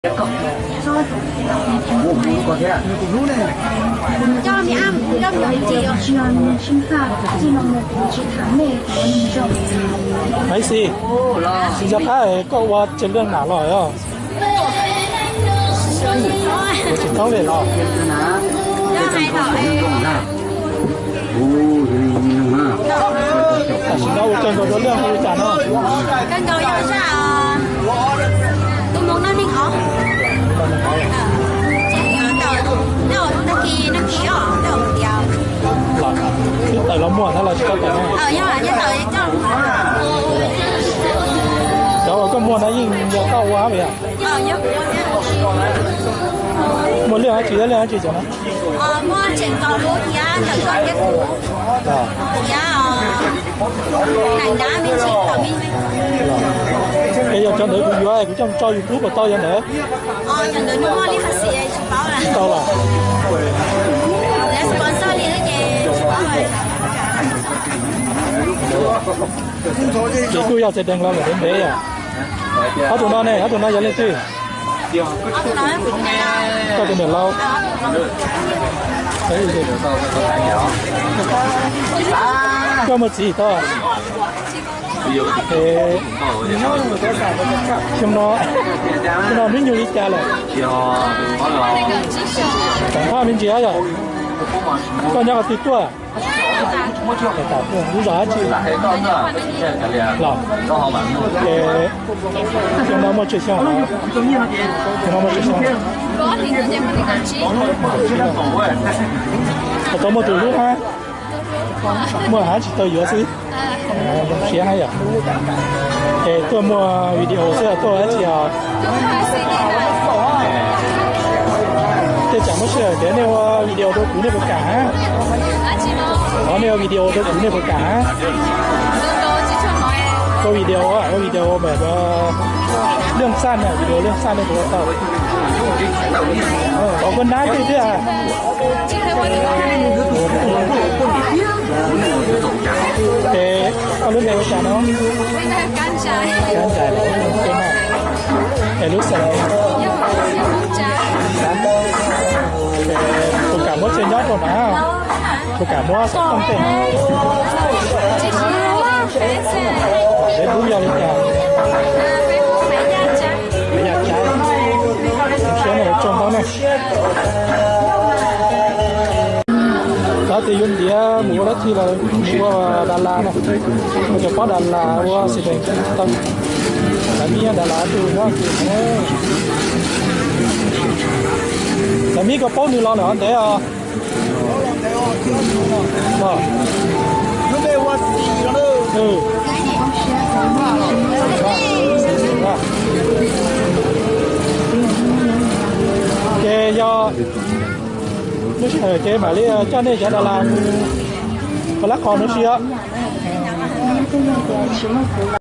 Coj mi ab, coj mi ab. Maiv Xis, tsis nco qab koj ua tsev leej nam los os? Ua tsis tau li los. Tam sim no ua kawg nkaus dua leej hu li cas no? Kawg nkaus yog zaj tus moo noj neeg os. Ces tau tag kis nag kis os, tau tias los twb tawm los muag na los tsis tau tawm na? Cov uas koj muag no yeej yog koj ua hab yom? Muaj liaj dab tsi, liaj dab tsi cov no? Es yog cov ntawd kuv yuav kuv coj mus tso YouTube puas tau cov ntawd? Tsis tau los. Ces kuj yog txiv deev los ntev ntev yom. Ob tug no ne, ob tug no yog leej twg? Koj tus niam laus. Koj muaj txiv tau? Xyoo no, xyoo no hnub nyoog li cas lawm? Tam thaj me ntsis yom. Koj nyob qhov twg tuaj? Lub zos dab tsi? Los, xyoo no muaj tsawg xyoo? Xyoo no muaj tsawg xyoo? Puas tau muaj tus hlub hab? Muaj hab tsis tau yuav xwb. Zoo siab hab yom. Es tuaj muaj video xwb tuaj dab tsi os? Tej tsam muab sij hawm tias nej ua video rau kuv nej puas kam hab? Os, nej ua video rau kuv nej puas kam hab? Ua video, ua video mas leej xaj na, video leej xaj nej puas ua tau? Os, koj nab twg thiab? Es koj lub npe ua cas no? Kab Ntsais. Es lub xeem? Puas kam muab txiag nyob rau na? Puas kam muab xov tooj tej? Facebook yog li cas? Maiv Yaj Tsab. Zoo siab na, tsaug ntau na. Tab sis yuav ntiav mus ua dab tsi lawm, mus ua Dalas na, ua cov pob Dalas ua xim dees tau. Lawv mib Dalas tus nyob, lawv mib koj paub nws los lawm ntev os. Ces yog, ces mam li coj nej cov Dalas mus lab qos no si os.